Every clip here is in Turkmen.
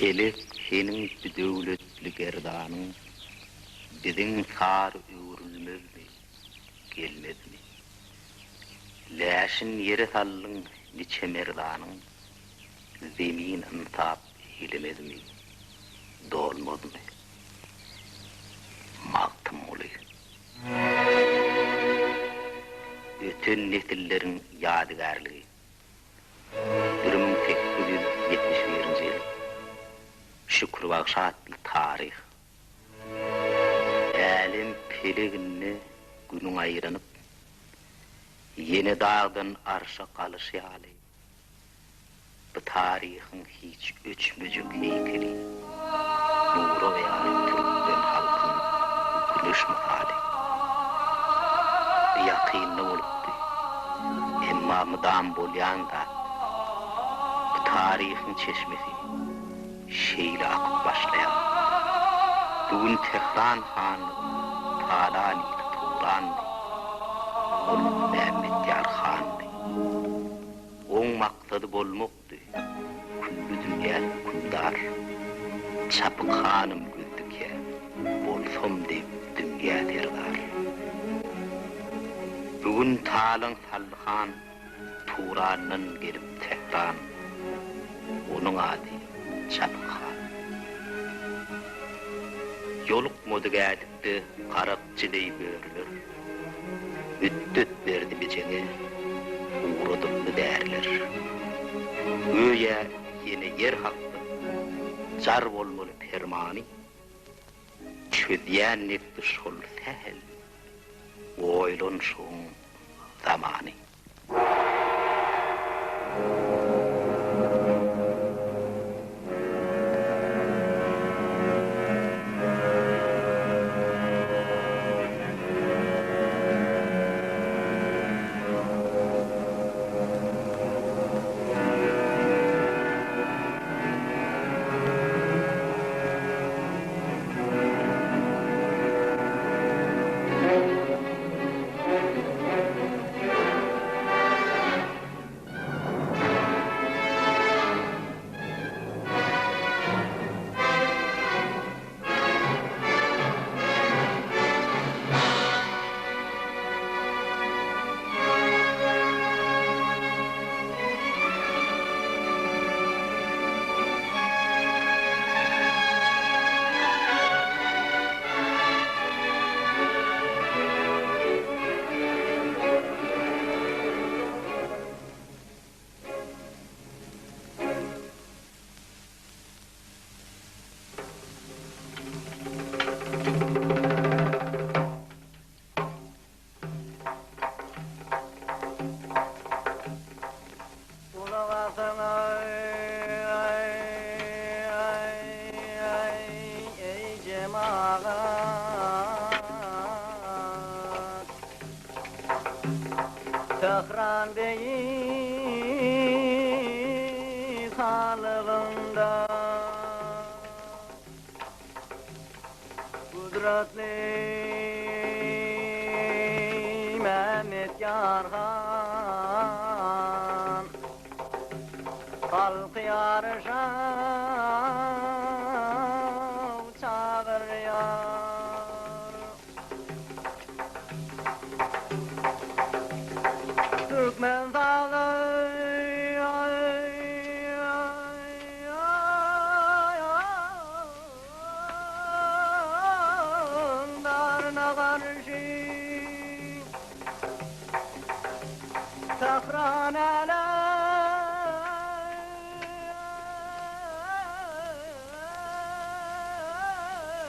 Pelek seniň bidöwletli gerdanyň Biziň sary öwrülmezmi, gelmezmi? Läşin ýere saldyň niçe merdanyň, Zemin ynsap eýlemezmi, dolmazmy? Magtymguly. Öten nesilleriň ýadygärligi. 1871-nji ýyl. Şükür bagşy atly taryh. Älem peleginde Günüň aýranyp, ýene dagdan arşa galyşy ýaly, Bu taryhyň hiç öçmejek heýkeli, Nura beýan türkmen halkyň güneş mysaly. Bu ýakynda bolupdy, emma mydam bolýan zat. Bu taryhyň çeşmesi şeýle akyp başlaýar. Bu gün Tähran hanlygyny talan ili Turandy, ol Mämmetýar handy. Oň maksady bolmakdy, külli dünýä hökümdar. Çapyk hanym göz dikýär, bolsam diýip dünýä serdar. Bu gün talaň saldy han, Turandan gelip Tähran, onuň ady Çapyk han. Ýolukmadyk ädikde garakçy deý börüler. Mütdet berdi bijeňe, ugradyldy däriler. Göýä ýene ýer hakda jar bolmaly permany, Çözýän nebsi şol sähel oýlanyşygyň zamany. Gulak asyň eý jemagat. Tähran beýik hanlygynda Gudratly Mämmet ýar han Halky ýaryşa çagyrýar. Türkmen sazandarna garşy Tähran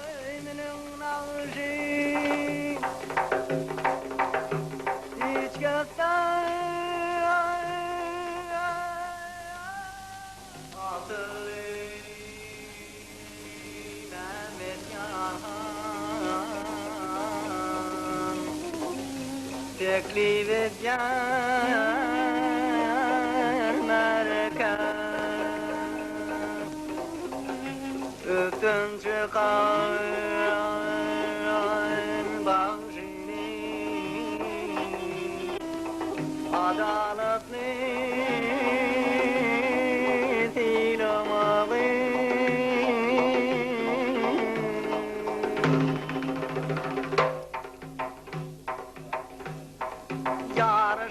äleminiň nagşy Hiç kesden Asylly Mämmet ýar han Teklip edýär märeke Üstün çykan bagşyny Adalatly sylamagy.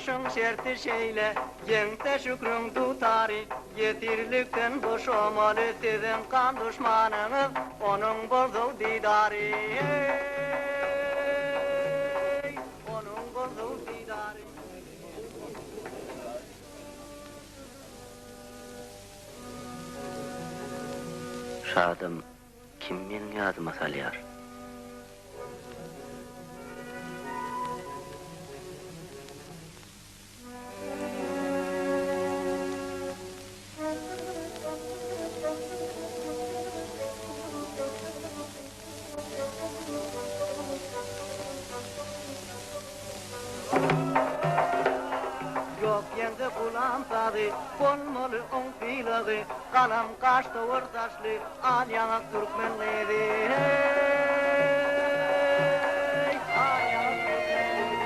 Durmuşyň şerti şeýle, Ýeňse şükrüň dutary, Ýesirlikden boşamaly Siziň gan duşmanyňyz, Onuň bolsun didary, Eý, onuň bolsun didary. Şadam Kim meniň ýadyma salýar? Ýok ýeňse gulam sazy, Bolmaly oň sylagy, Galam gaş dowar saçly, Al ýaňak türkmen gyzy. Heý, al ýaňak türkmen gyzy.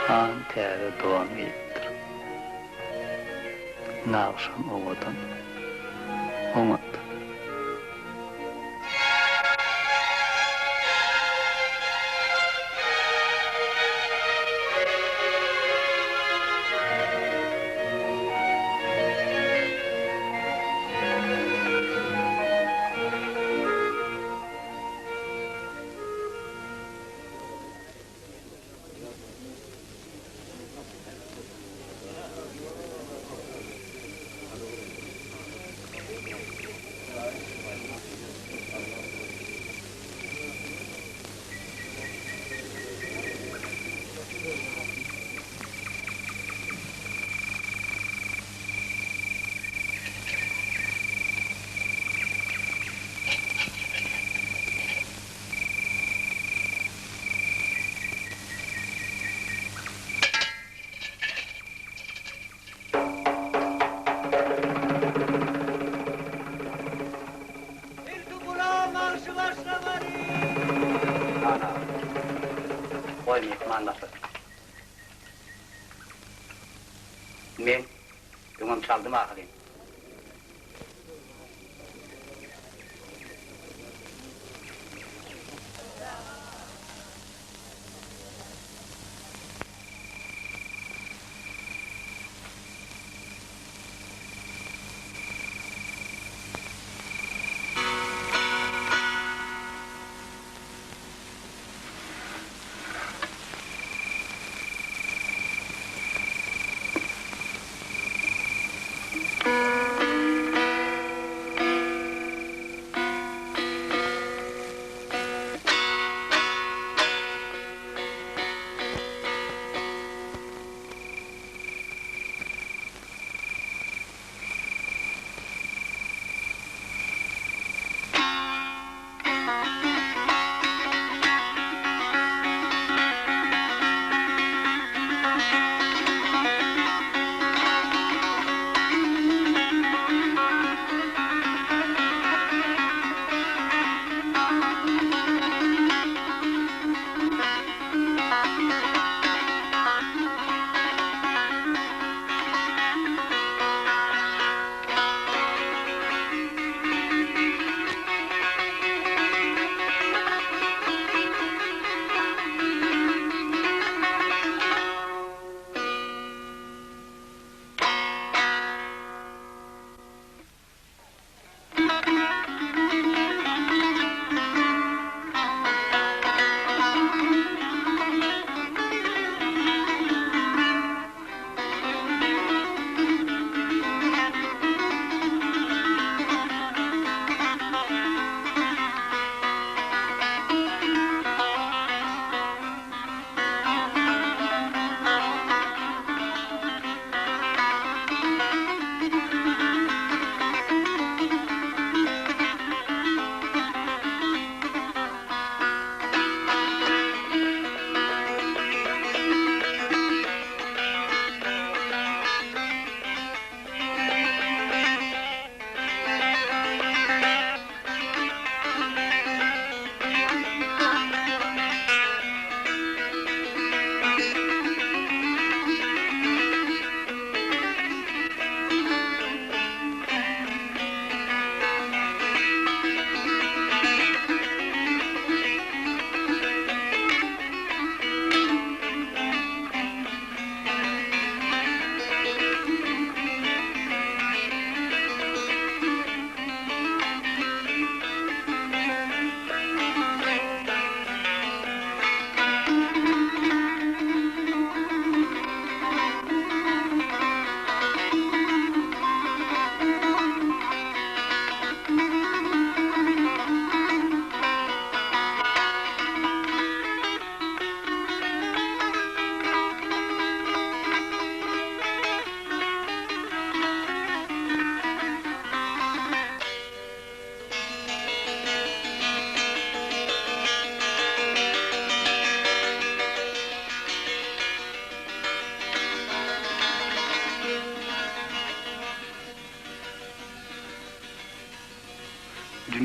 Han täze don geýipdir. Nagşam owadan. Oňat. Ilki gula marşy başlamaly. Ana, goý myhman basyn. Men öňem çaldym ahyryn.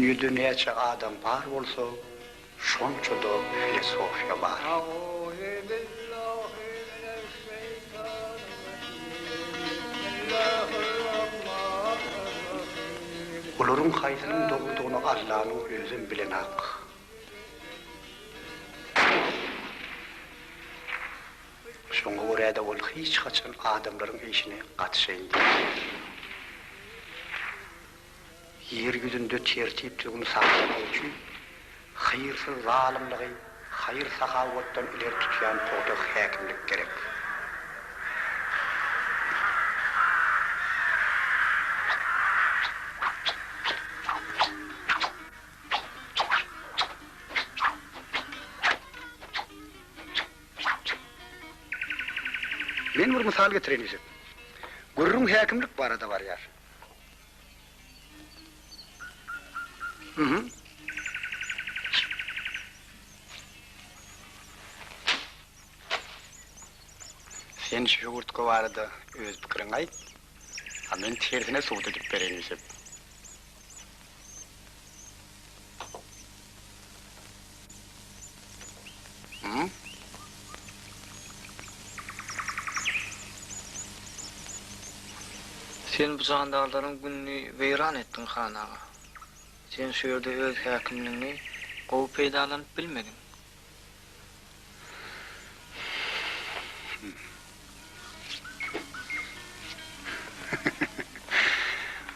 Dünýede näçe adam bar bolsa, şonça-da filosofiýa bar. Olaryň haýsynyň dogrudygyny Allanyň özem bilenak. Şoňa görä-de ol hiç haçan adamlaryň işine gatyşaýyn diýmeýär. Ýer ýüzünde tertip-düzgün saklamak üçin hyýrsyz zalymlygy haýyr-sahawatdan ileri tutýan pugta häkimlik gerek. Men bir mysal getireýin Ýüsüp. Gürrüň häkimlik barada barýar. Mhm. Sen şu höwürtge barada öz pikiriňi aýt, a men tersine subut edip bereýin Ýüsüp. Sen bu jandarlaryň gününi weýran etdiň, han aga. Sen şu ýerde öz häkimligiňi gowy peýdalanyp bilmediň.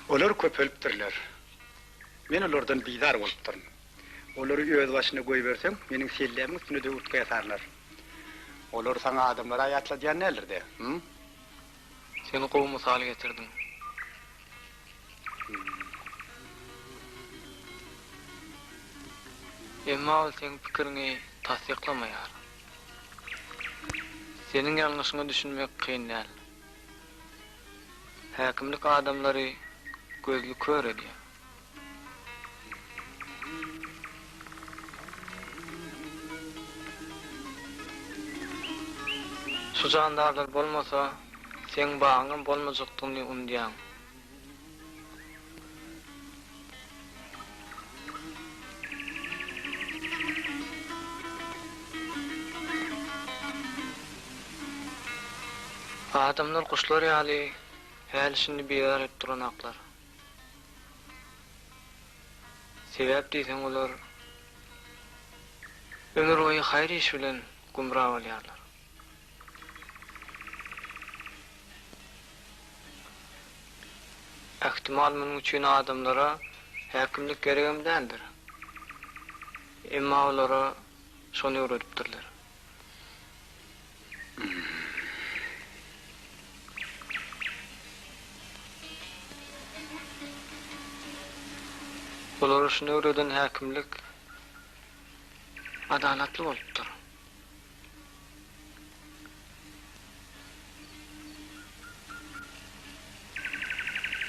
Olar köpelipdirler. Men olardan bizar bolupdyryn. Olary özbaşyna goýberseň, meniň sellämiň üstüne-de urtga ýasarlar. Olar saňa adamlary aýatladýan däldir-dä, hü? Sen gowy mysal getirdiň. Emma ol seň pikiriňi tassyklamaýar. Seniň ýalňyşyňa düşünmek kyn däl. Häkimlik adamlary gözli kör edýär. Şu jandarlar bolmasa, seň bagyňam bolmajakdygyny unudýaň. Adamlar guşlar ýaly häli-şindi bizar edip duranaklar. Sebäp diýseň olar ömürboýy haýyr iş bilen gümra bolýarlar. Ähtimal munuň üçin adamlara häkimlik geregem däldir. Emma olara şony öwredipdirler. Olara şuny öwreden häkimlik adalatly bolupdyr.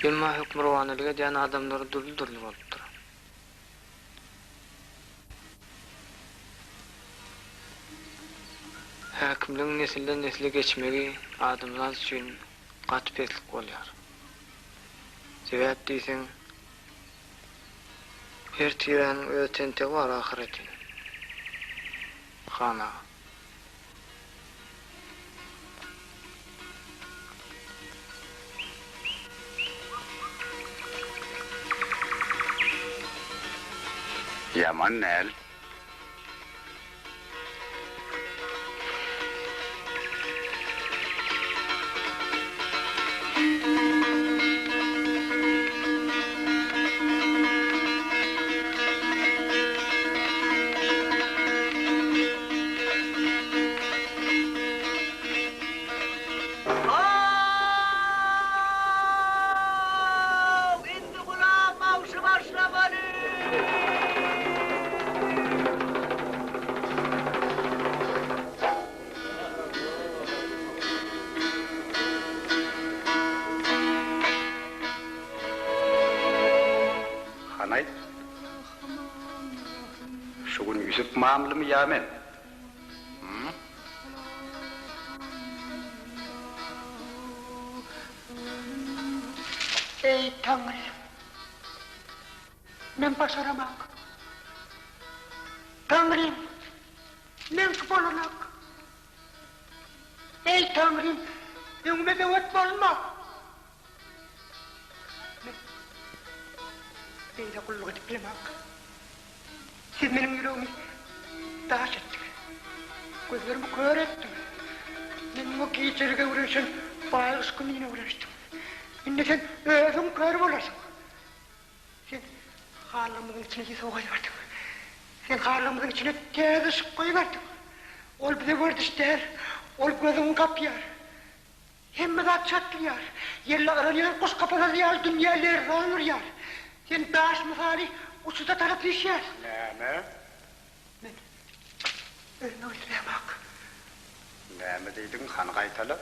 Emma hökmürowanylyk edýän adamlar dürli-dürli bolupdyr. Häkimligiň nesilden-nesle geçmegi adamzat üçin gaty peslik bolýar. Sebäp diýseň, her tiräniň öz tentegi bar ahyreti. Han aga. Ýaman däl. How, indi gulam bagşy başlamaly! Hany aýt, şu gün Ýüsüp mamlymy ýa men? Hum? Eý, Taňrym! Men başaramak. Taňrym, meňki bolanak. Eý, Taňrym, öňüme böwet bolma! Men beýle gulluk edip bilemok. Siz meniň ýüregimi daş etdiňiz. Gözlerimi kör etdiňiz. Men muňa gijelik öwrenişen baýguş kimin öwrenişdim. Indi sen özüň kör bolarsyň. Sen harlygymyzyň içine ýüzük goýberdiň. Sen harlygymyzyň içine täze yşyk goýberdiň. Ol bize werziş däl, ol gözüňi gapýar. Hemme zat çatlýar. Ýelde yranýan guş kapasasy ýaly dünýä lerzan urýar. Sen daş mysaly uçuda tarap üýşýärsiň. Näme? Men ölmek islämok. Näme diýdiň, hany gaýtala?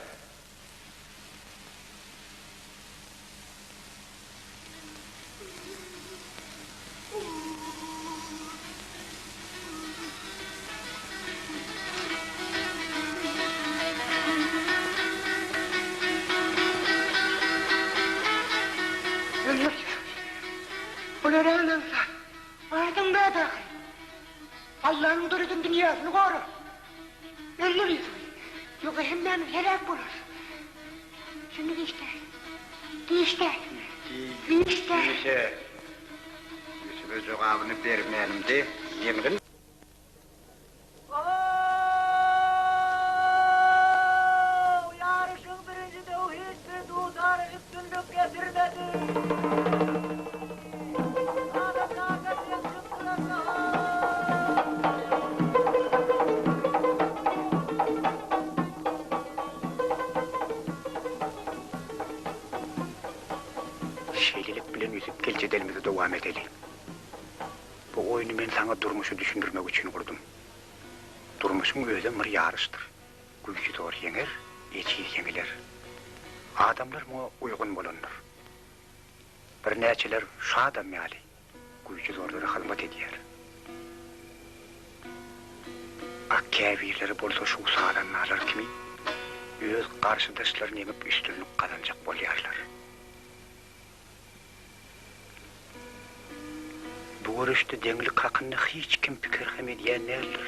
Öldür ýüzüňi. Bul örän aňsat. Aýdyň zat ahyry. Allanyň döreden dünýäsini gora. Öldür ýüzüňi. Ýogsa hemmämiz heläk bolarys. Şindi giç däl. Giç däl. Giç däl. Ýüse. Ýüsübe jogabyny bermänimde ýeňlin. Ow! Ýaryşyň birinji döwi hiç bir dutara üstünlik getirmedi. Sazandarlar deň çykdylar. Şeýlelik bilen Ýusup gel jedelimizi dowam edeli. Bu oýny men saňa durmuşy düşündirmek üçin gurdum. Durmuşyň özem bir ýaryşdyr. Güýji zor ýeňer, ejiz ýeňiler. Adamlar muňa uýgun bolandyr. Birnäçeler şu adam ýaly güýji zorlara hyzmat edýär. A käbirleri bolsa şu sazandalar kimi öz garşydaşlaryny ýeňip üstünlik gazanjak bolýarlar. Bu göreşde deňlik hakynda hiç kim pikir hem edýän däldir.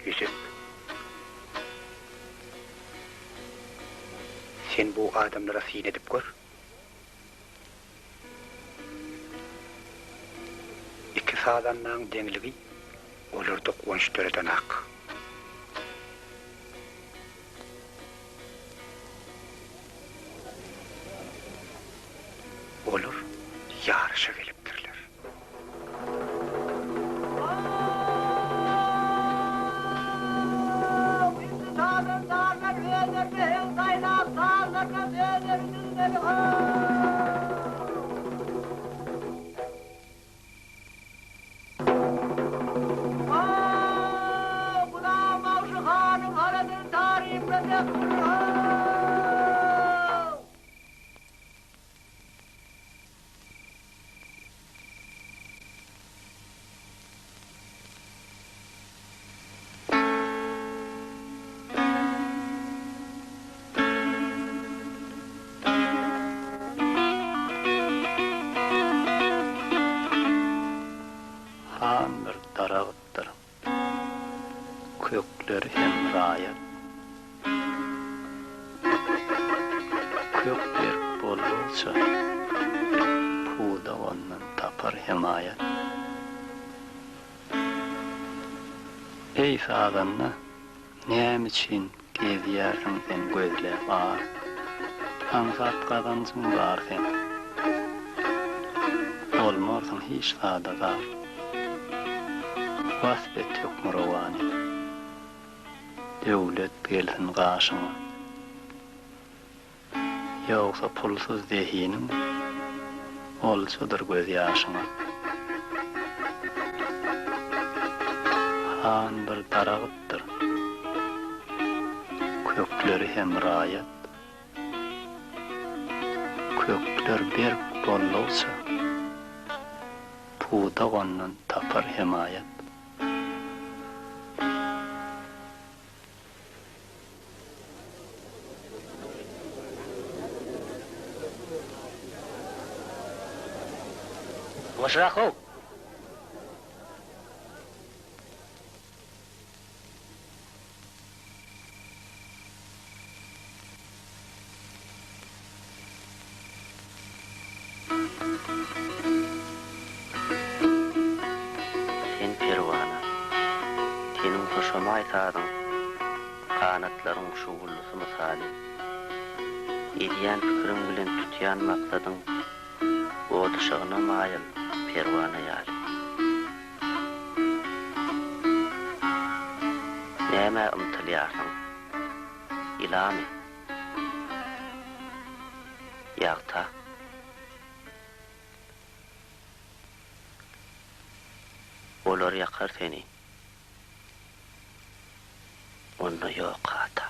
Ýüsüp. Sen bu adamlara syn edip gör. Iki sazandaň deňligi olarda guwanç döredenak. Olar ýaryşa gelipdirler. Indi sazandarlar özlerine heň saýlap, sazlarynam özleri düzmeli how! How! Gulam bagşy hanyň haladyny taryplajakdyr how! Han bir daragtdyr. Kökleri hem raýat. Kök berk boldugyça, pudak ondan tapar hemaýat. Eý, sazanda, nämüçin gezýärsiň sen gözläp ar? Aňsat gazanjyň bar seň. Bolmarsyň hiç zada zar. Wasp et hökmürowany. Döwlet gelsin gaşyňa. Ýogsa pulsuz zehiniň oljadyr gözýaşyňa. Han bir daragtdyr, kökleri hem raýat. Kökler berk boldugyça, pudak ondan tapar hemaýat. Ýuwaşrak how! Sen perwana, seniň hoşamaý sazyň ganatlaryň şugullysy mysaly. Edýän pikiriň bilen tutýan maksadyň ot yşygyna maýyl perwana ýaly. Nämä ymtylýarsyň? Ýylamy? Ýagta. Olar ýakar seni. Onda ýok hata.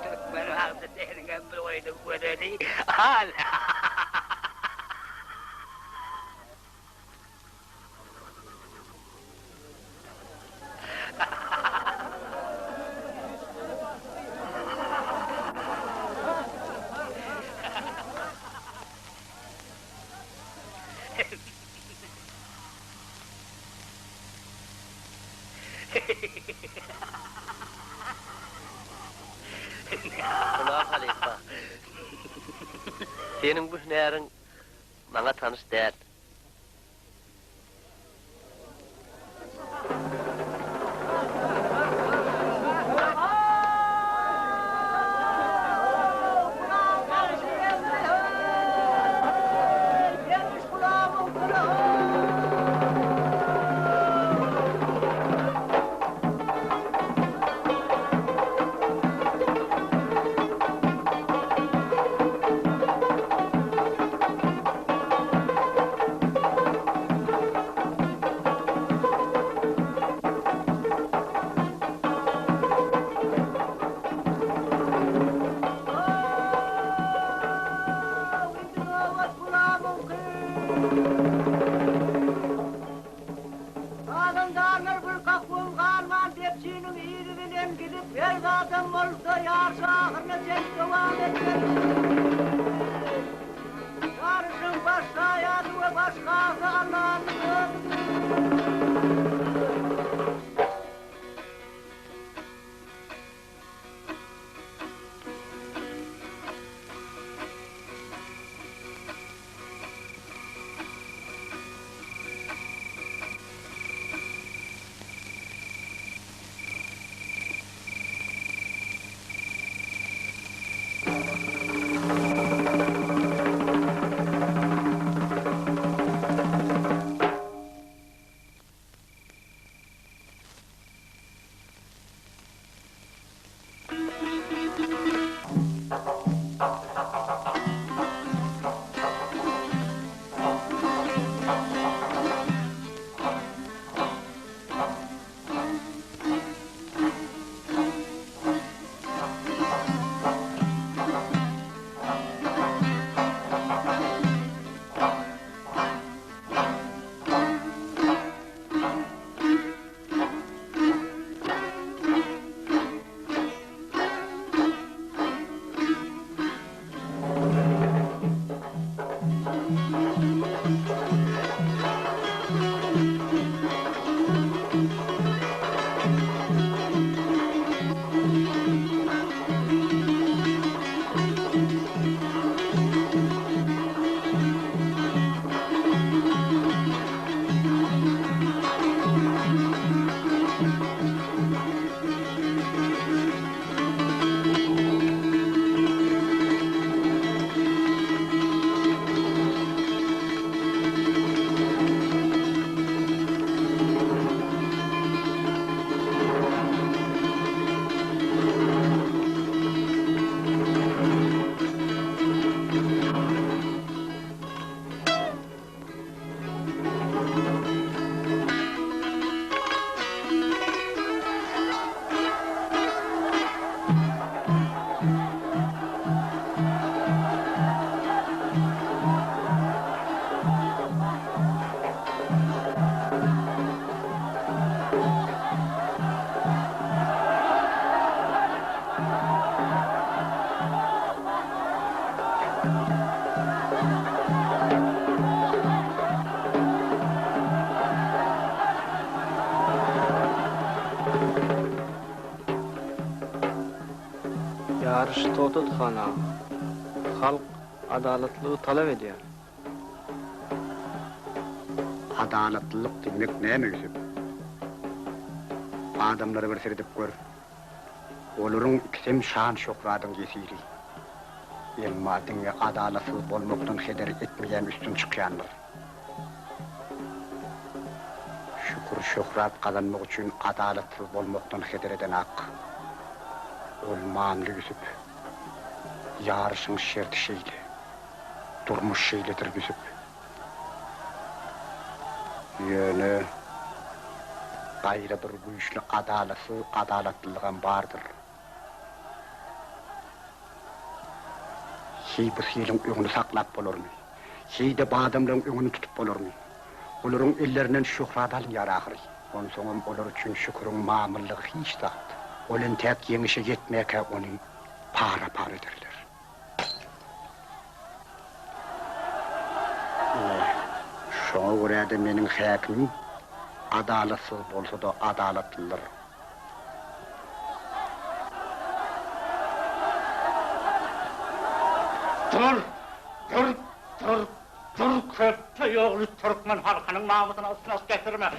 Türkmen bagty seniňem bir goýduň gözeli, al! Gulam halypa, seniň bu hünäriň maňa tanyş däl. Ýaryşy togtat han aga. Halk adalatlylygy talap edýär. Adalatlylyk diýmek näme Ýusup? Adamlara bir seredip gör. Olaryň ikisem şan-şöhradyň ýesiri. Emma diňe adalatsyz bolmakdan heder etmeýän üstün çykýandyr. Şükür şöhrat gazanmak üçin adalatsyz bolmakdan heder eden ak. Ol mamla Ýusup. Ýaryşyň şerti şeýle. Durmuş şeýledir Ýusup. Ýöne gaýra bir güýçli adalatsyz adalatlylygam bardyr. Heý bu siliň öňüni saklap bolarmy? Heý-de bu adamlaryň öňüni tutup bolarmy? Olaryň ellerinden şöhrat alynýar ahyry. Onsoňam olar üçin Şüküriň mamyllygy hiç zat. Ol entäk ýeňişe ýetmäkä ony para-para ederler. Ine, şoňa görä-de meniň häkimim adalatsyz bolsa-da adalatlydyr. Dur! Dur! Dur! Dur! Köpbeýogly türkmen halkynyň namysyna ysnat getirme!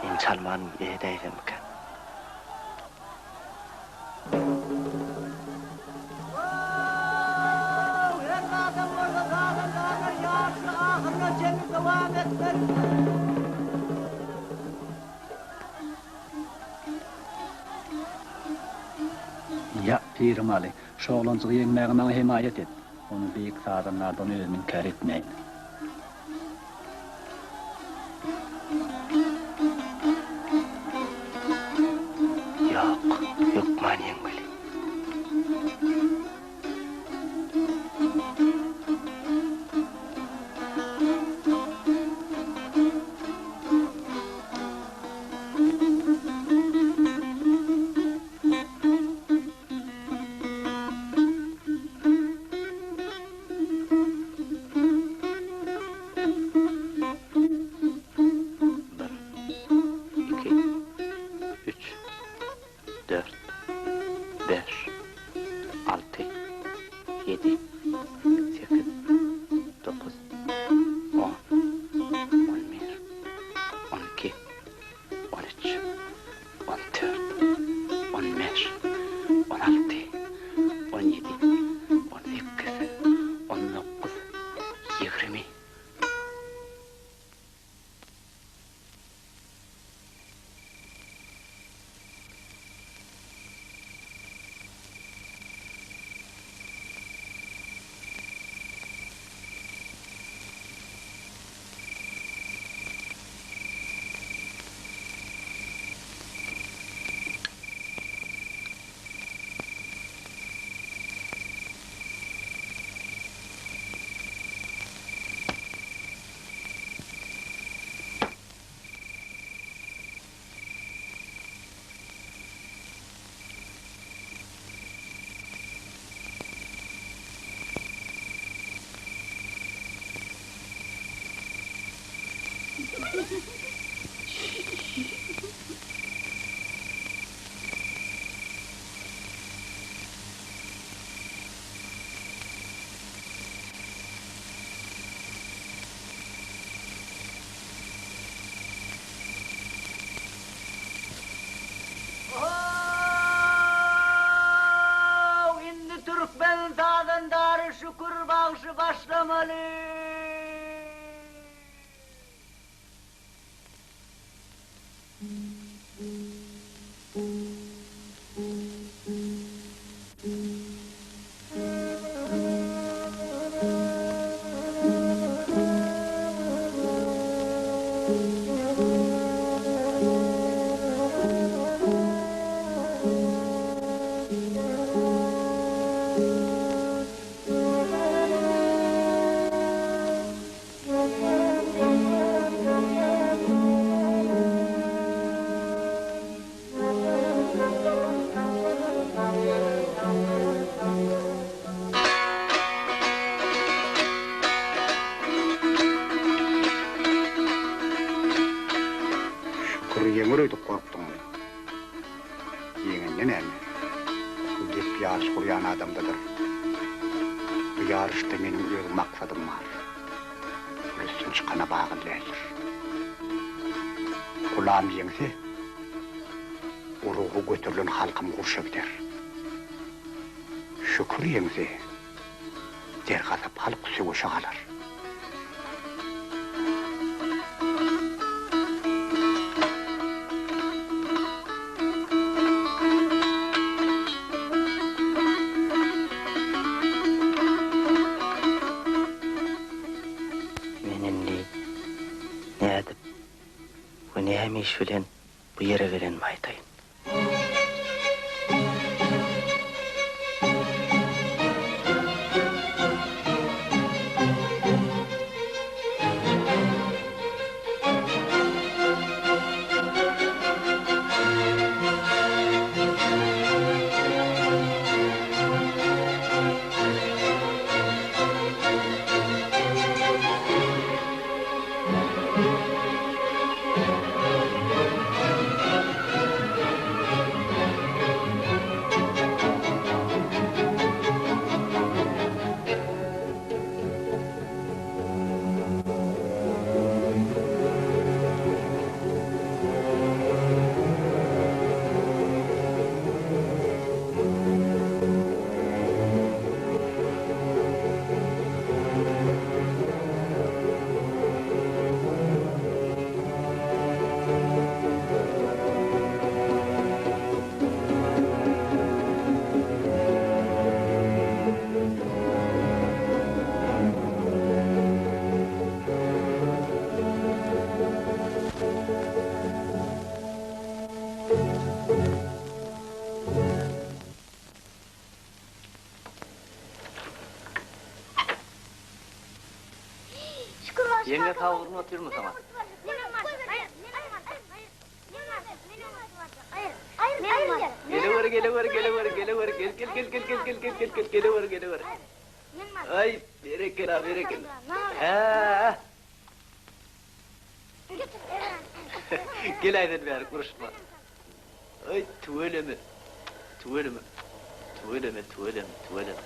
Men çalman edäýsemmikäm? Wow! Her zadam bolsa sazandarlar ýaryşy ahyryna çenli dowam etmeli. Ýa, Pirim Aly, şu oglanjygy ýeňmäge maňa hemaýat et. Onuň beýik sazandardygyny özüm inkär etmäýin. Ýok, hökman ýeňmeli. Bir, iki, üç, dört, beş, alty, ýedi, sekiz, dokuz, on, on bir, on iki, on üç, on dört, on bäş, on alty, on ýedi, on sekiz, on dokuz, ýigrimi. How, indi türkmen sazandary Şükür bagşy başlamaly. Ýeňer öýdüp gorkduňmy? Ýeňende näme? Gep ýaryş gurýan adamdadyr. Bu ýaryşda meniň öz maksadym bar. Ol üstün çykana bagly däldir. Gulam ýeňse, urugy göterilen halkym urşa gider. Şükür ýeňse, dergazap halk söweşe galar. Men indi nädip we näme iş bilen bu ýere gelenimi aýdaýyn. Ýeňňe sag bolsun otyrmy saňa? Gelewer gelewer gelewer gelewer gel gel gel gel gel gel gel gel gel gelewer gelewer. Aý berekella berekella. Hä. Gel aýdan bäri uruşma. Aý tüweleme. Tüweleme. Tüweleme tüweleme tüweleme.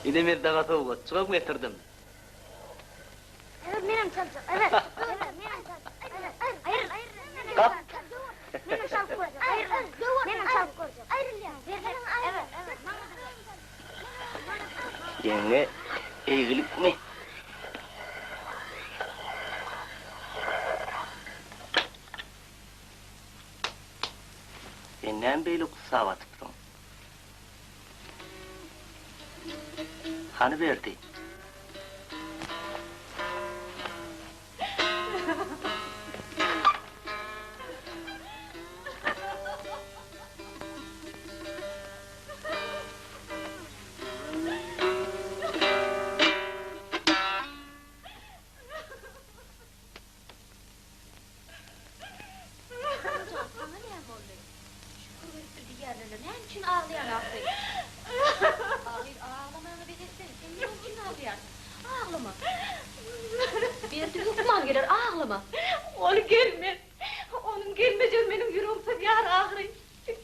Ine men saňa sowgatjygam getirdim. Evet menem çaljak. Evet. Evet menem çaljak. Aýryl. Kap. Menem çalyp görjek. Aýryl. Menem çalyp görjek. Evet. Evet. Ýeňňe eýgilikmi? Sen näme beýle gussa batypsyň? Hany Berdi? Kakajan, saňa näme boldy? Şükür gelipdir diýýärler-le, näme üçin aglaýaň ahyry? Agyz, aglamaňy bes etsene, sen näme üçin aglaýarsyň? Aglama. Berdi hökman geler, aglama. Ol gelmez. Onuň gelmejegini meniň ýüregim syzýar ahyry.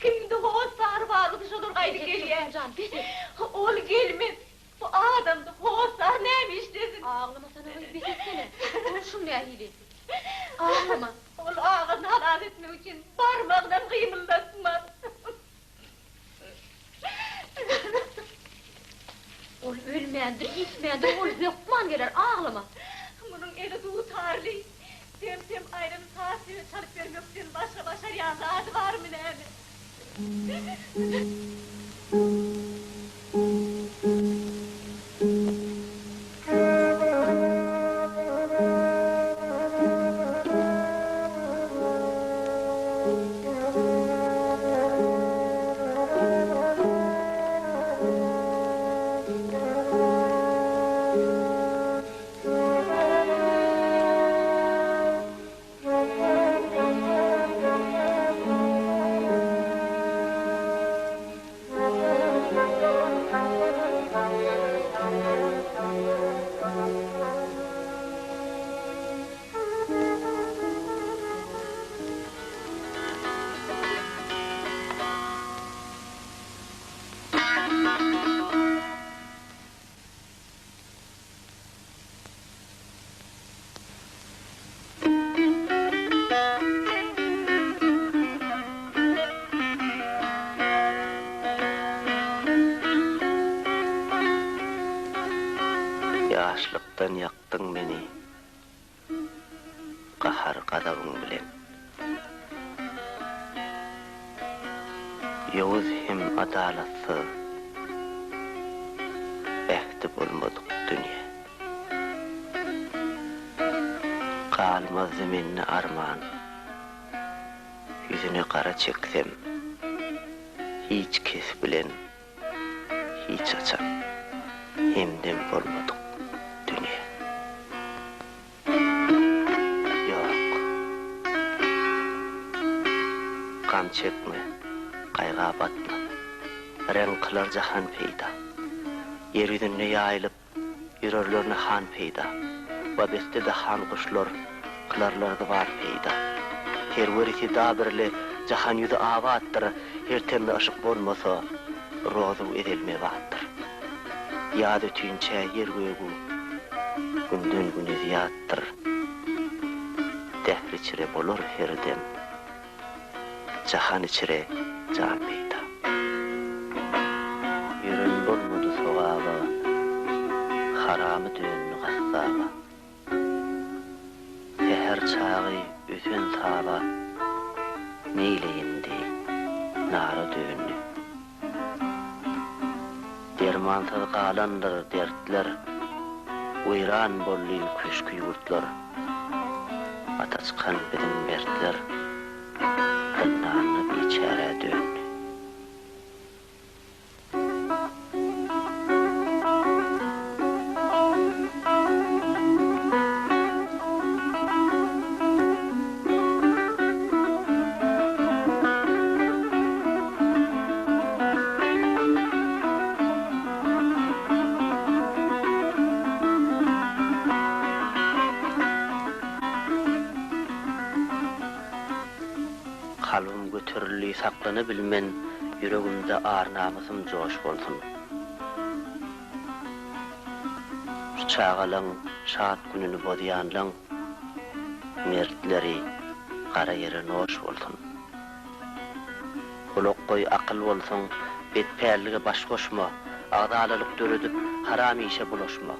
Kimde hossary bar bolsa şolar gaýdyp gelýär. Jan, bes et. Ol gelmez. Bu adamda hossar näme işlesin? Aglamasana gyz, bes etsene. Bolşuň nähili? Aglama. Ol agasyny halas etmek üçin barmagynam gymyldatmaz. Ol ölmändir, ýitmändir, ol hökman geler, aglama. Munuň eli dutarly. Dem-dem aýrany saz sebe çalyp bermekden başga başarýan zady barmy näme? Ýaşlykdan ýakdyň meni gahar-gazabyň bilen. Ýowuz hem adalatsyz, ähdi bolmadyk dünýe. Galmazdy mende arman, ýüzüne gara çeksem, hiç kes bilen hiç haçan hemdem bolmadyk dünýe. Ýok. Gam çekme, gaýga batma. Reň kylar jahan peýda. Ýer ýüzünde ýaýylyp, Ýörerlerine han peýda. Wabeste dahan guşlar, Kylarlar zywar peýda. Serweri seda birle Jahan ýüzi abatdyr, Her tende yşyk bolmasa, Rozu ezel mebatdyr. Ýaz ötünçä ýer-gögü Günden-güne zyýatdyr. Dähr içre bolar her dem. Jahan içre jan peýda. Ýören bolmady sogaba, Haramy döndi gassaba. Säher çagy ösen saba, Neýleýin deý, nara döndi. Dermansyz galandyr dertler, Weýran boldy köşki-ýurtlar. Ata çykan biziň mertler, Zyndanda biçärä döndi. Kalbym göterildi saklana bilmen ýüregimde ar-namysym joş bolsun. Şu çagalaň şat gününi bozýanlaň mertleri gara ýere noş bolsun. Gulak goý akyl bolsaň, betpällige baş goşma, agzalalyk döredip, haram işe bulaşma.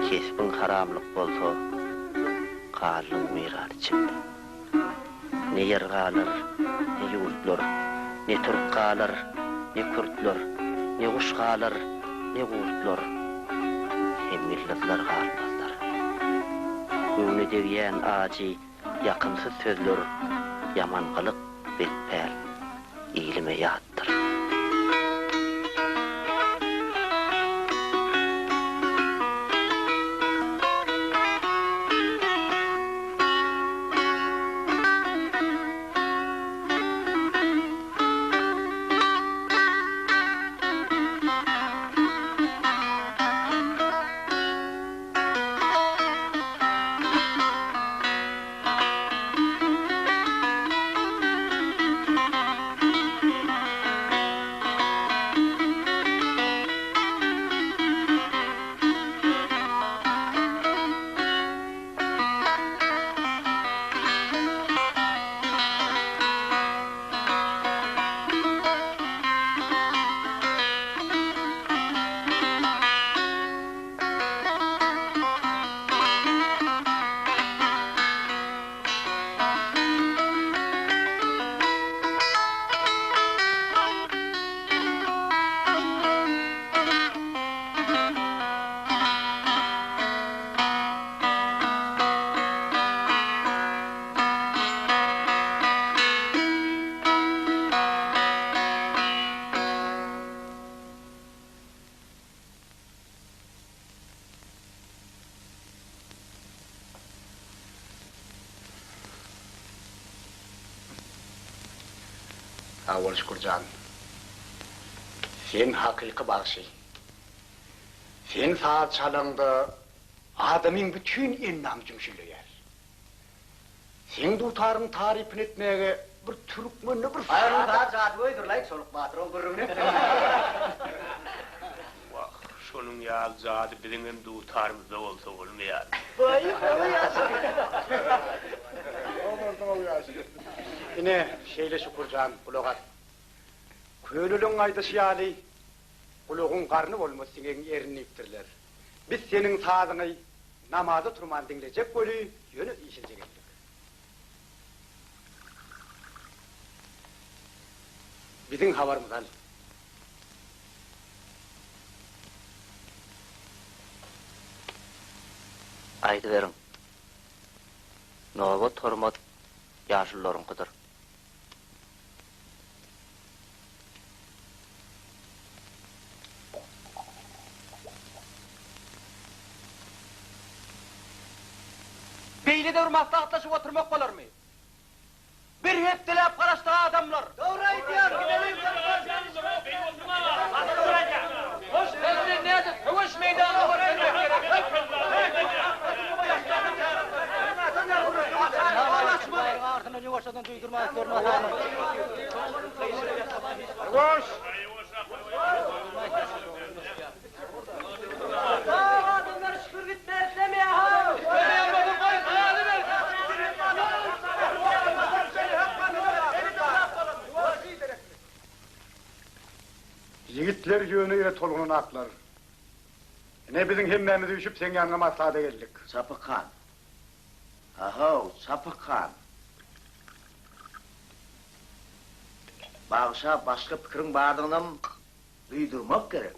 Kesbiň haramlyk bolsa, galdyň weýran içinde. Ne ýer galar, ne ýurtlar, ne türk galar, ne kürtler, ne guş galar, ne gurtlar, hem ýyldyzlar galmazlar. Göwne degýän ajy, ýakymsyz sözler, ýaman gylyk, bet päl ilime ýatdyr. Sag bol Şükür jan. Sen hakyky bagşy. Sen saz çalaňda adamyň bütin endamy jümşülleýär. Seň dutaryň tarypyny etmäge bir türkmende bir Aýryň zat jadygöýdür-laý Çoluk batyr oň gürrüňini etseň. Wah, şonuň ýaly jady biziňem dutarymyzda bolsa bolmaýar. Baý, gowy ýaşy. Ine, şeýle Şükür jan, gulak as. Köleliň aýdyşy ýaly. Gulagyň garny bolmaz siňegiň erini diýipdirler. Biz seniň sazyňy namaza turman diňlejek weli, ýöne işilje geldik. Biziň habarymyzy al. Aýdyberiň. Nobat hormat ýaşulularyňkydyr. Beýle-de bir maslahatlaşyp oturmak bolarmy? Bir hepdeläp garaşdyk adamlar. Dogry aýdýar, gideliň. Senden nädip söweş meýdanyna görkezmek gerek? Ýuwaş! Adamlar şükür gitmek islemeýär-how! Ýigitler ýöne ýere tolgunanaklar. Ine biziň hemmämiz üýşüp seň ýanyňa maslahata geldik. Çapyk han. Ha-how, Çapyk han. Bagşa başga pikiriň bardygynam duýdurmak gerek.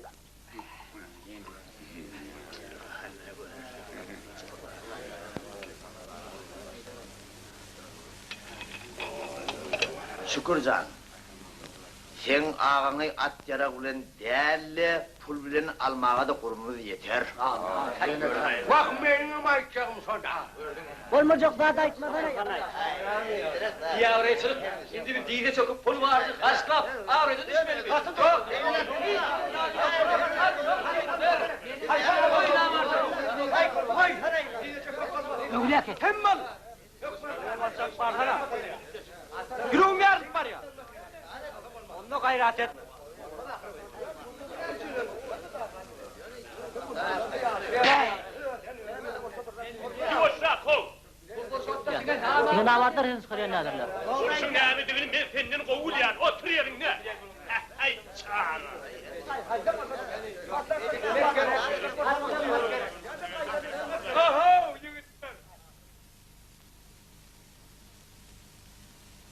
Şükür jan, seň agaňy at-ýarag bilen däl-de, pul bilen almaga-da gurbumyz ýeter. Wah, meniňem aýtjagym şo-da. Bolmajak zat aýtmasana. Biabraýçylyk, indi bir dize çöküp pul bardy harçlap, abraýdan düşmelimi? Hem al! Ýüregim ýarylyp barýar. Onda gaýrat et. Ýuwaşrak, how! Ine namartlar seni çykarýan häzirler. Urşuň nämedigini men senden gowy bilýän, otur ýeriňde! Äý, çaga! Ho-how, ýigitler!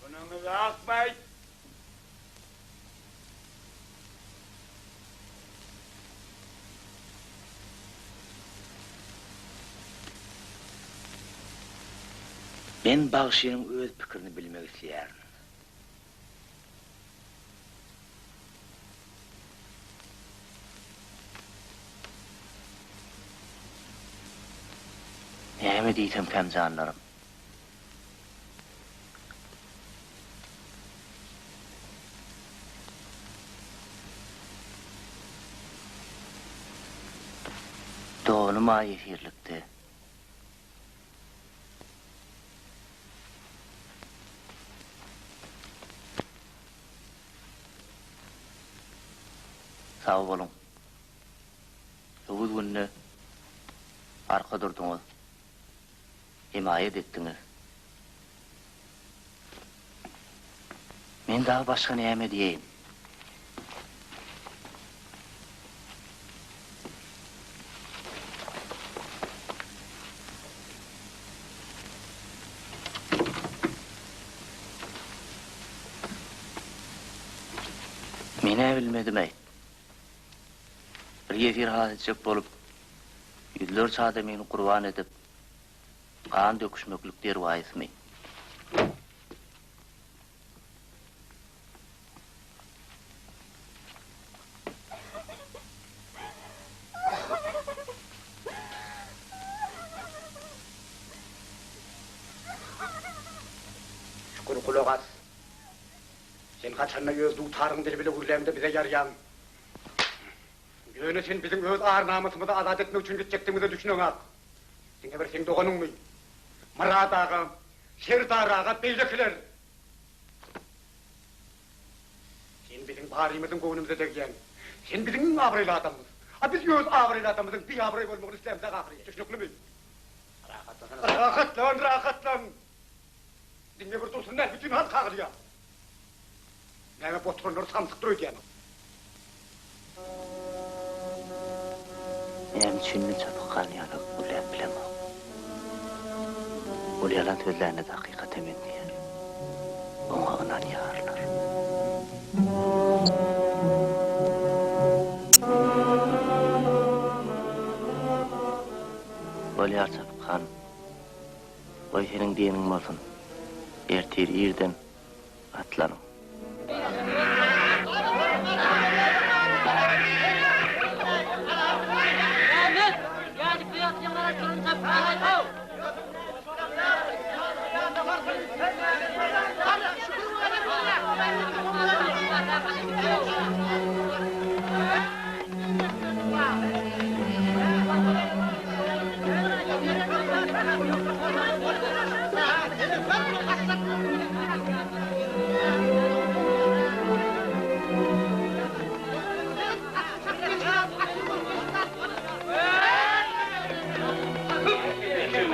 Günüňiz akmaý! Men bagşynyň öz pikirini bilmek isleýärin. Näme diýsemkäm janlarym? Doganym-a ýesirlikde. Sag boluň. Ýowuz günde arka durduňyz. Hemaýat etdiňiz. Men dagy başga näme diýeýin? Men-ä bilmedim-äý. Bir ýesir halas etjek bolup, ýüzlerçe adamyny gurban edip, gan döküşmeklik derwaýysmy? Şükür gulak as. Sen haçanda öz dutaryň dili bile gürläňde bize ýarýaň. Ýöne sen biziň öz ar-namysymyzy azat etmek üçin gitjekdigimize düşüneňak. Diňe bir seň doganyňmy? Myrat aga, Serdar aga, beýlekiler. Sen biziň barymyzyň göwnümize degýäň. Sen biziň iň abraýly adamymyz. A biz öz abraýly adamymyzyň biabraý bolmagyny islämzok ahyry. Düşnüklimi? Rahatlan, rahatlan! Diňe bir Dursun däl, bütin halk aglaýar. Näme bu oturanlar samsykdyr öýdýäňmi? Näme üçin men Çapyk han ýaly gürläp bilemok. Ol ýalan sözlände-de hakykata meňzeýär. Oňa ynanýarlar. Bolýar Çapyk han. Goý seniň diýeniň bolsun. Ertir irden atlanyň.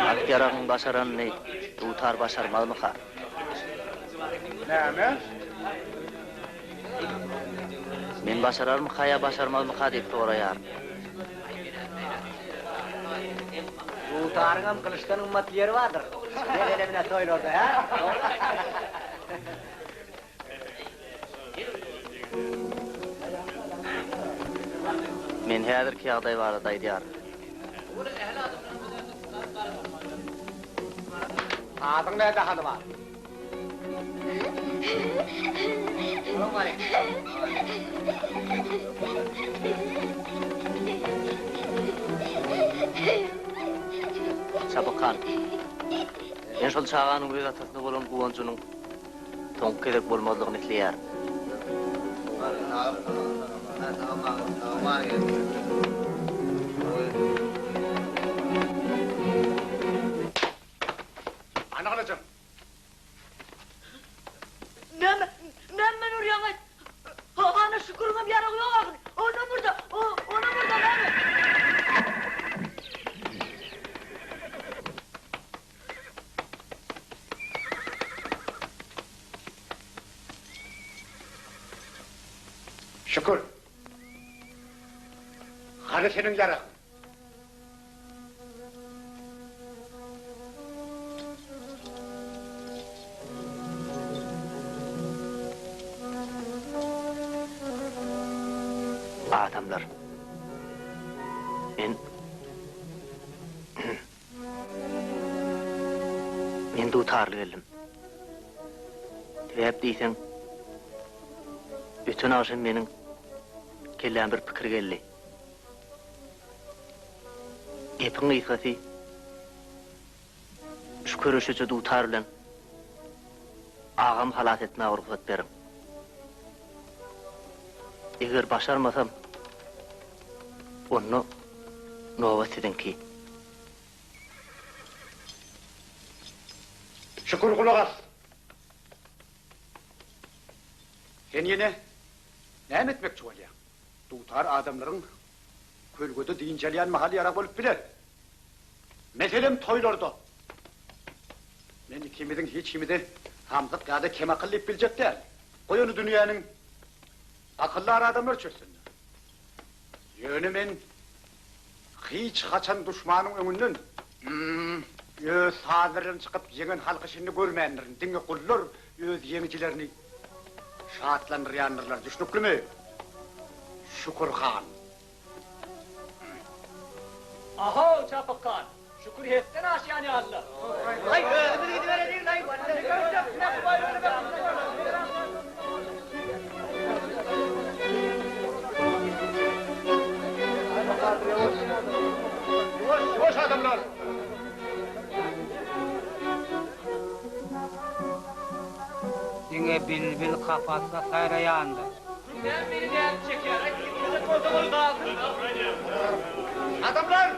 At-ýaragyň başaranyny dutar başarmazmyka? Näme? Men başararmyka ýa başarmazmyka diýip soraýaryn. Dutaryňam gylyçdan gymmatly ýeri bardyr. Meselem ine toýlarda, hä? Men häzirki ýagdaý barada aýdýaryn. Adyň näde halyma? Çapyk han, men şol çaganyň öz atasyna bolan guwanjynyň soňky gezek bolmazlygyny isleýärin. Ana gylyjym. Näme, näme meni urýaň-aý? Hana Şüküriňem ýaragy ýok ahyry. Onam urda, onam urda näme? Şükür. Hany seniň ýaragyň? Adamlar. Men Men dutarly geldim. Sebäp diýseň, öten agşam meniň kelläme bir pikir geldi. Gepiň gysgasy, şu köreşeje dutar bilen agamy halas etmäge rugsat beriň. Eger başarmasam, onda nobat siziňki. Şükür gulak as! Sen ýene näme etmekçi bolýaň? Dutar adamlaryň kölgede dynç alýan mahaly ýarag bolup biler. Meselem, toýlarda. Men ikimiziň hiç himizi samsyk ýa-da kemakyl diýip biljek däl. Goý ony dünýäniň akyldar adamlary çözsünler. Ýöne men hiç haçan duşmanyň öňünden öz sazlary bilen çykyp ýeňen halky şindi görmändirin. Diňe gullar öz ýeňijilerini şatlandyrýandyrlar. Düşnüklimi? Şükür han. Ahow, Çapyk han! Şükür hetden aşýan ýaly-la. Aý, özümiz gidibereliň-laý. Ýuwaş, ýuwaş adamlar! Diňe bilbil kapasda saýraýandyr. Näme meni nädip çekýär? Aý, gitmejek bolsa ol galsyn. Adamlar!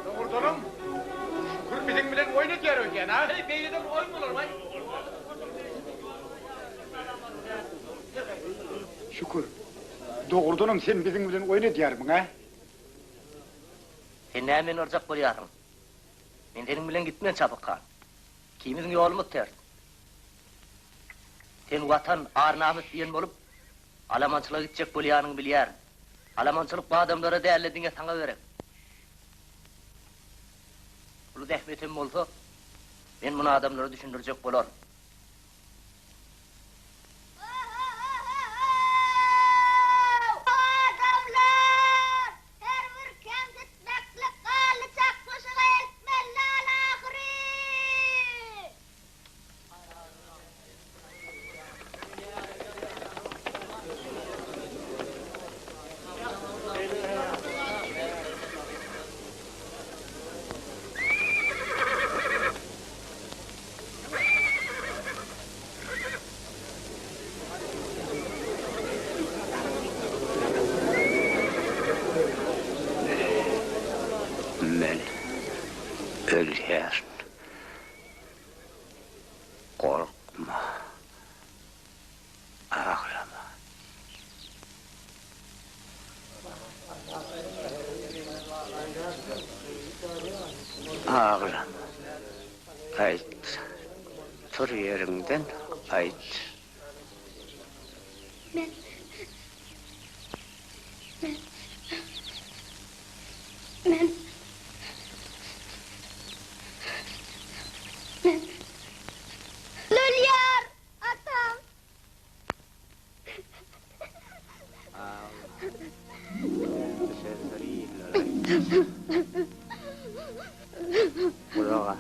Dogrudanam, Şükür biziň bilen oýun edýär öýdýän, a? Heý, beýle-de bir oýun bolarmy-aý? Şükür, dogrudanam sen biziň bilen oýun edýärmiň, a? Sen näme meni yrjak bolýarsyň? Men seniň bilen gitmen, Çapyk han. Ikimiziň ýolumyz ters. Sen Watan, ar-namys diýen bolup, alamançylyga gitjek bolýanyňy bilýärin. Alamançylyk bu adamlara däl-de diňe saňa gerek. Uly zähmetem bolsa, men muny adamlara düşündirjek bolaryn. Adamlar! Her bir kemsitmeklik ganly çaknyşyga eltmeli däl ahyry! Men ölýärin. Gorkma. Aglama. Aglama. Aýt. Tur ýeriňden aýt. Men. Men. Men. Men. Ölýär, atam. Sözleri illere aýt. Gulak as.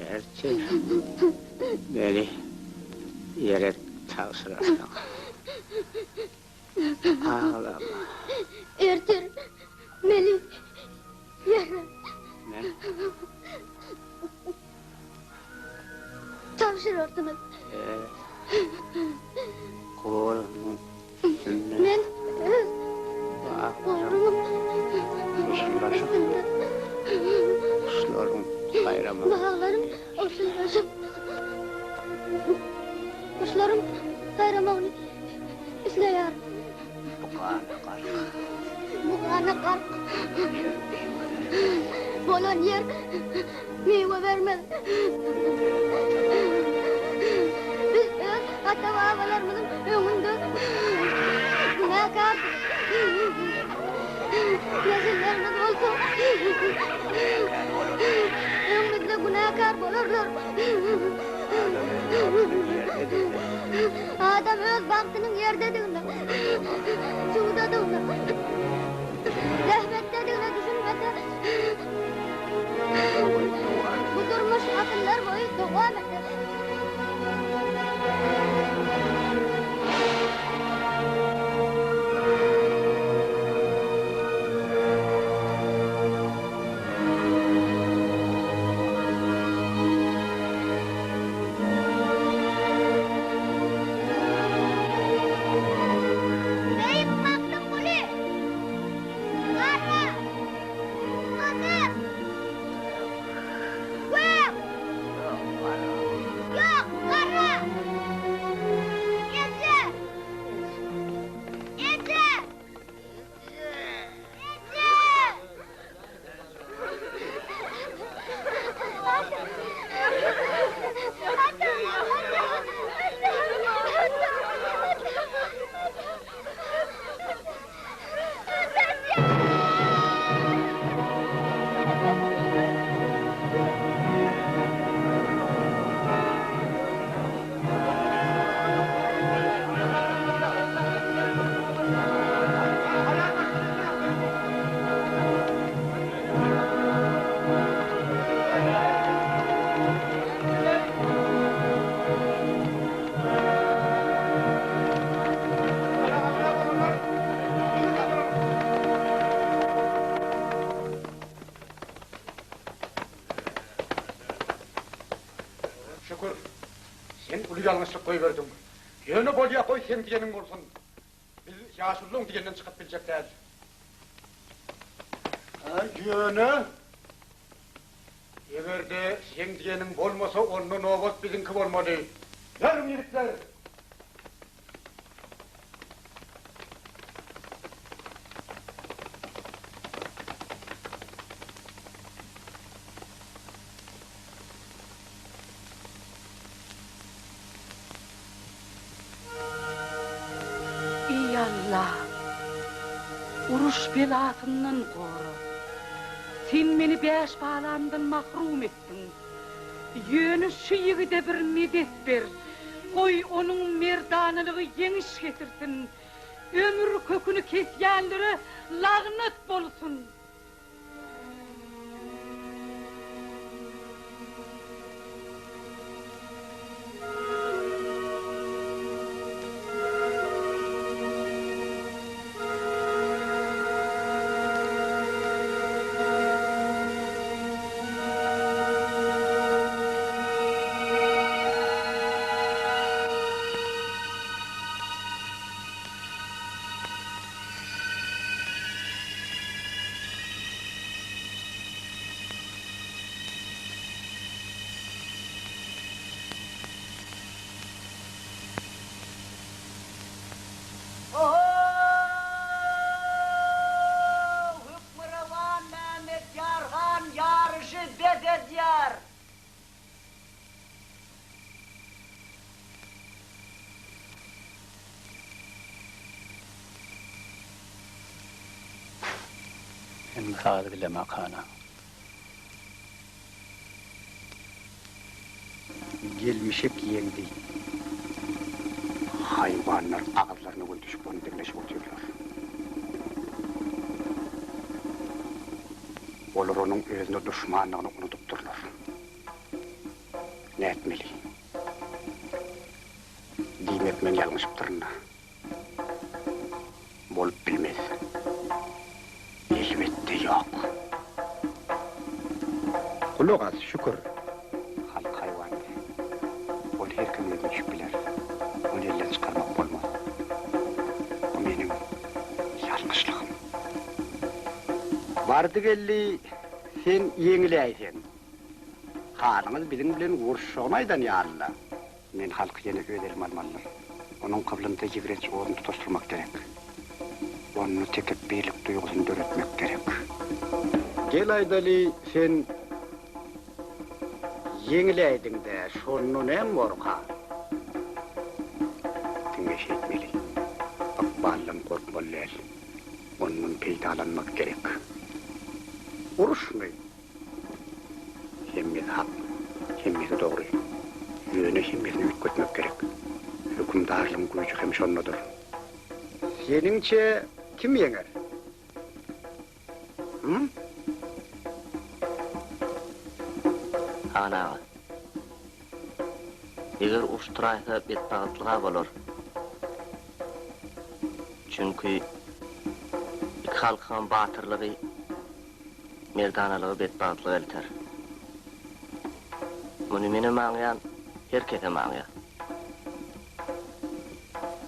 Ertir meni ýere tabşyrarsyň. Aglama. Ertir meni ýere. Men. Tabşyrarsyňyz. Öz guburynyň üstünde. Men öz guburymyň üstünde. Guşlaryň saýramagyny. Baglaryň ogşanlaşyp. Guşlaryň saýramagyny isleýärin. Bu gana gark. Bu gana gark. Bolan ýer miwe bermez. Biz öz ata-babalarymyzyň öňünde günäkardyrys. Nesillerimiz bolsa öňümizde günäkär bolarlar. Adam öz bagtynyň ýerdedigine, suwdadygyna, zähmetdedigine düşünmese, bu durmuş asyrlar boýy dowam eder. Beýik Magtymguly! Gara! Gyzyl! Gök! Ýok, gara! Eje! Eje! Şükür, sen uly ýalňyşlyk goýberdiň. Ýöne bolýa goý seň diýeniň bolsun. Biz ýaşululyň diýeninden çykyp biljek däl. Ýöne, eger-de seň diýeniň bolmasa, onda nobat biziňki bolmaly. Ýörüň, ýigitler! Eý Alla! belasyndan gora. Sen meni bäş balamdan mahrum etdiň. Ýöne şu ýigide bir medet ber. Goý, onuň merdanalygy ýeňiş getirsin. Ömür köküni kesýänlere lagnat bolsun! Oho-o-o! Hökmürowan Mämmetýar han ýaryşy bes edýär! Men bu sazy bilemok, hana. Gelmişek ýeňdi. Haýwanlar agyzlaryna göý düşüp ony diňleşip otyrlar. Olar onuň özüne duşmandygyny unudypdyrlar. Nätmeli? Diýmek men ýalňyşypdyryn-da. Bolup bilmez. Elbetde ýok. Gulak as, şükür. Halk haýwandyr. Ol her kimiň özüne düşüp biler. Ony elden çykarmak bolmaz. Bu meniň ýalňyşlygym. Bardy-geldi sen ýeňiläýseň. Hanyňyz biziň bilen uruşjagyny aýdan ýaly-la. Men halky ýene öz elime almalydyr. Onuň gyblynda ýigrenç oduny tutaşdyrmak gerek. Onda tekepbirlik duýgusyny döretmek gerek. Gel aýdaly, sen ýeňiläýdiň-dä, şonda näme borka? Diňe şeýtmeli. Ykbaldan gorkmaly däl. Ondan peýdalanmak gerek. Uruşmy? Hemmesi hak, hemmesi dogry. Ýöne hemmesini üýtgetmek gerek. Hökümdarlygyň güýji hem şondadyr. Seniňçe kim ýeňer? Hum? Han aga. Eger uruş turaýsa betbagytlyga bolar. Çünki iki halkyňam batyrlygy Merdanalygy betbagtlyga elter. Muny menem aňýan, her kesem aňýar.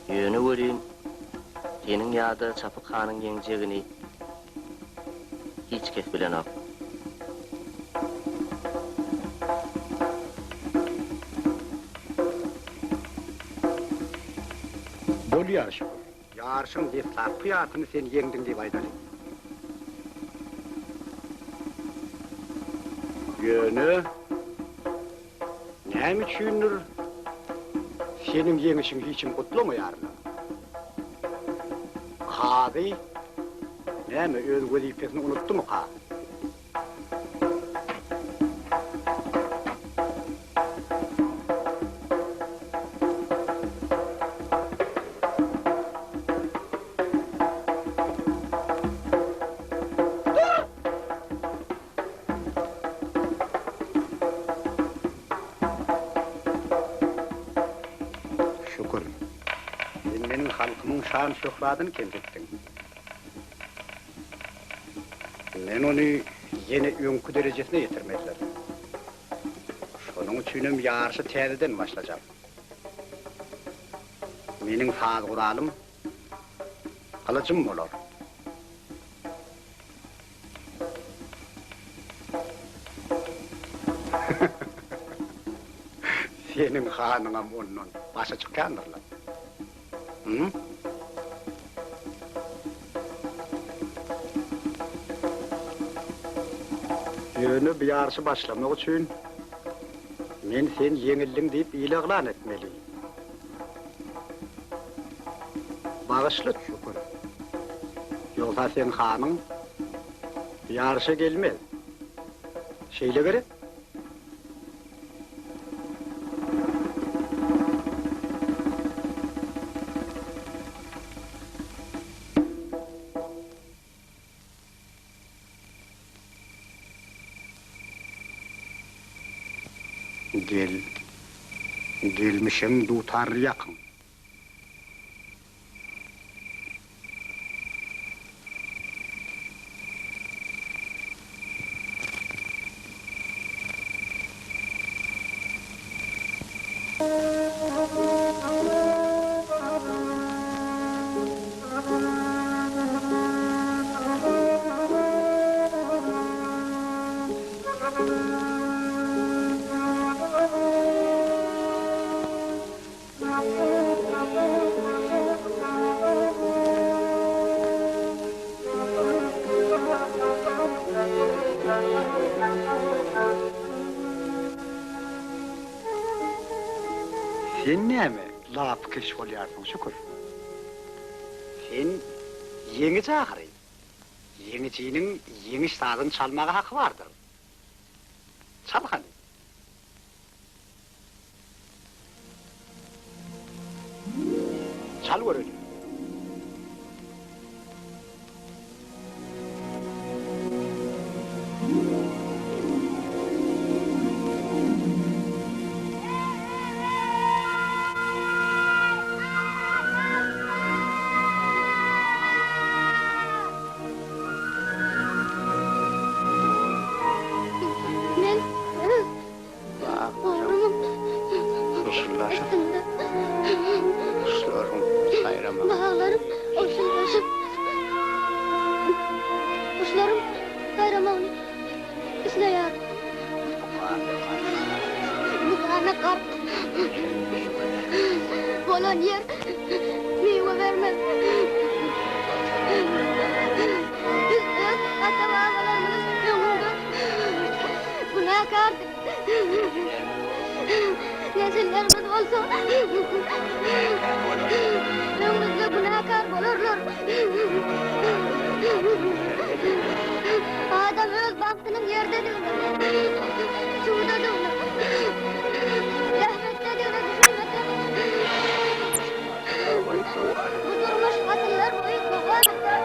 Ýöne welin, seniň ýa-da Çapyk hanyň ýeňjegini hiç kes bilenok. Bolýar şükür. Ýaryşyň deslapky ýarsyny sen ýeňdiň diýip aýdaly. Ýöne, näme üçindir, seniň ýeňişiňi hiç kim gutlamaýarlar. Kazy, näme, öz wezipesini unutdymyka? Şükür. Sen meniň halkymyň şan-şöhratyny kemsitdiň. Men ony ýene öňki derejesine ýetirmelidir. Şonuň üçinem ýaryşy täzeden başlajak. Meniň saz guralym gylyjym bolar. Seniň hanyňam ondan başa çykýandyrlar. Hü? Ýöne bu ýaryşy başlamak üçin men sen ýeňildiň diýip ile yglan etmeli. Bagyşla, Şükür. Ýogsa seň hanyň ýaryşa gelmez. Şeýle gerek? Gel, gelmişegiň dutaryny ýakyň. Sen näme lapykeç bolýarsyň, Şükür? Sen ýeňiji ahyry. Ýeňijiniň ýeňiş sazyny çalmaga haky bardyr. Çal hany. Çal göreli. Men öz oglumyň üstünde baglaryň ogşullaşyp, guşlaryň saýramagyny isleýärin. Bu gana gark bolan ýer miwe bermez. Biz öz ata-babalarymyzyň öňünde günäkärdik. Nesillerimiz bolsa öňümizde günäkär bolarlar. Adam öz bagtynyň ýerdedigine, suwdadygyna, zähmetdedigine düşünmese, bu durmuş asyrlar boýy dowam eder.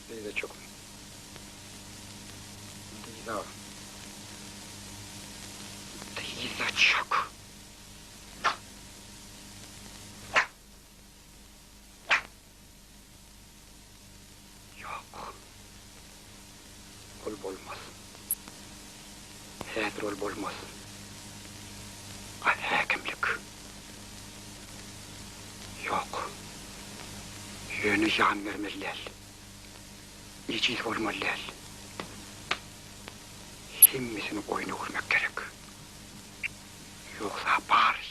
Dyza çöküň. Dyza. Dyza çök. Ýok. Ol bolmaz. Häzir ol bolmaz. A häkimlik? Ýok. Ýöne ýan bermeli däl. Ejiz bolmaly däl. Hemmesini oýna öwürmek gerek. Ýogsa bary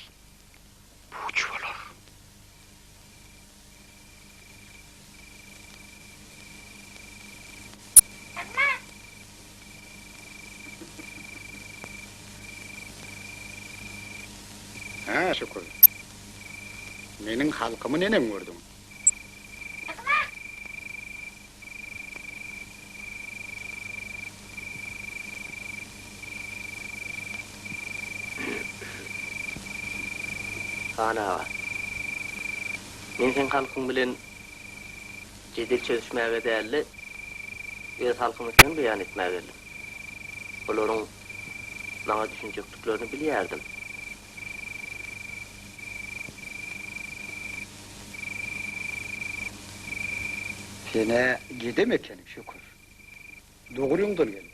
puç bolar. Hä, şükür. Meniň halkymy neneň gördüň? Han aga, men seň halkyň bilen jedel çözüşmäge däl-de, öz halkymy sen beýan etmäge geldim. Olaryň maňa düşünjekdiklerini bilýärdim. Sen-ä gedem ekeniň, şükür. Dogryňdan gel.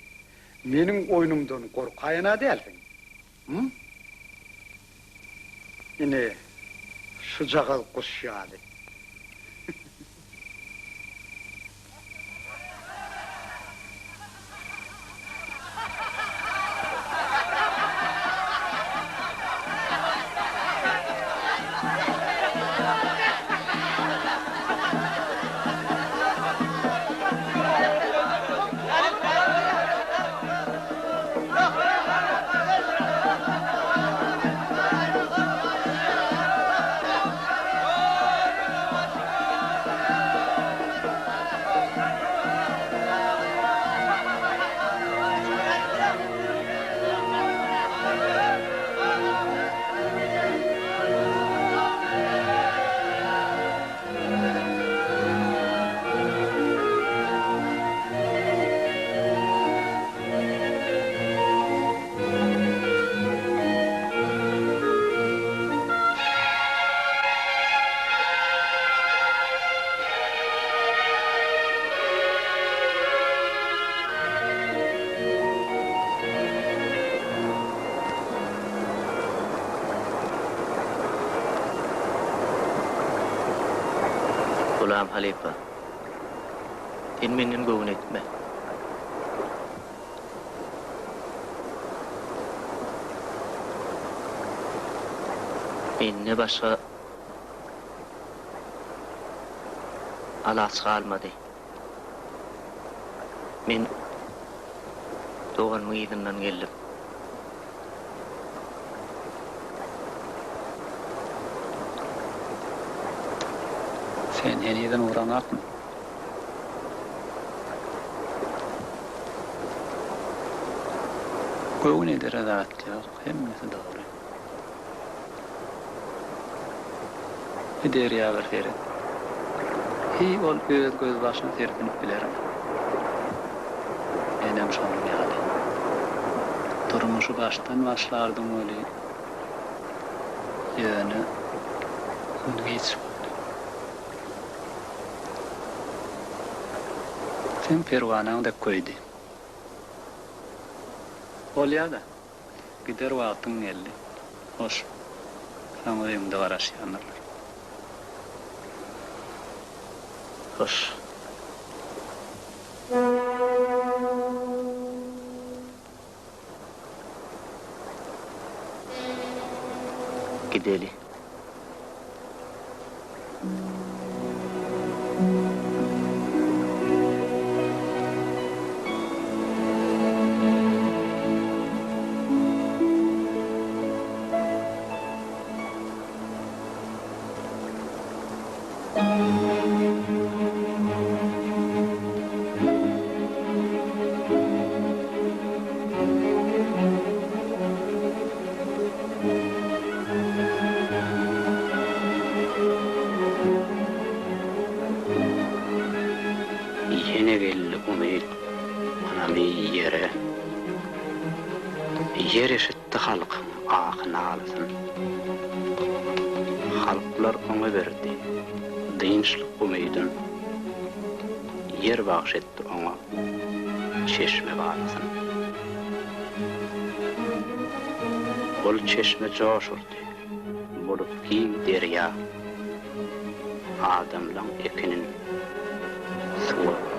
Meniň oýnumdan gorkaýan-a dälsiň? Hum? Ine, şujagaz guş ýaly. Gulam halypa, sen menden göwün etme. Mende başga alaç galmady. Men doganymyň yzyndan geldim. Sen henizem ugraňakmy? Göwün edere zat ýok, hemmesi dogry. Bi derýa bir seret. Hiý ol öz gözbaşyna serpinip bilermi? Menem şonuň ýaly. Durmuşy başdan başlardym weli, ýöne indi giç boldy. Seň perwanaň dek köýdi. Bolýa-da. Gider wagtyň geldi. Hoş. Saňa öýüňde garaşýandyrlar. Hoş. Gideli. Ýene geldi umyt, ynamy ýere. Ýer eşitdi halkyň ahy-nalasyn. Halklar oňa berdi dynçlyk umydyn. Ýer bagş etdi oňa çeşme balasyn. Ol çeşme joş urdy, bolup giň derýa. Adamlaň ekinin suwa.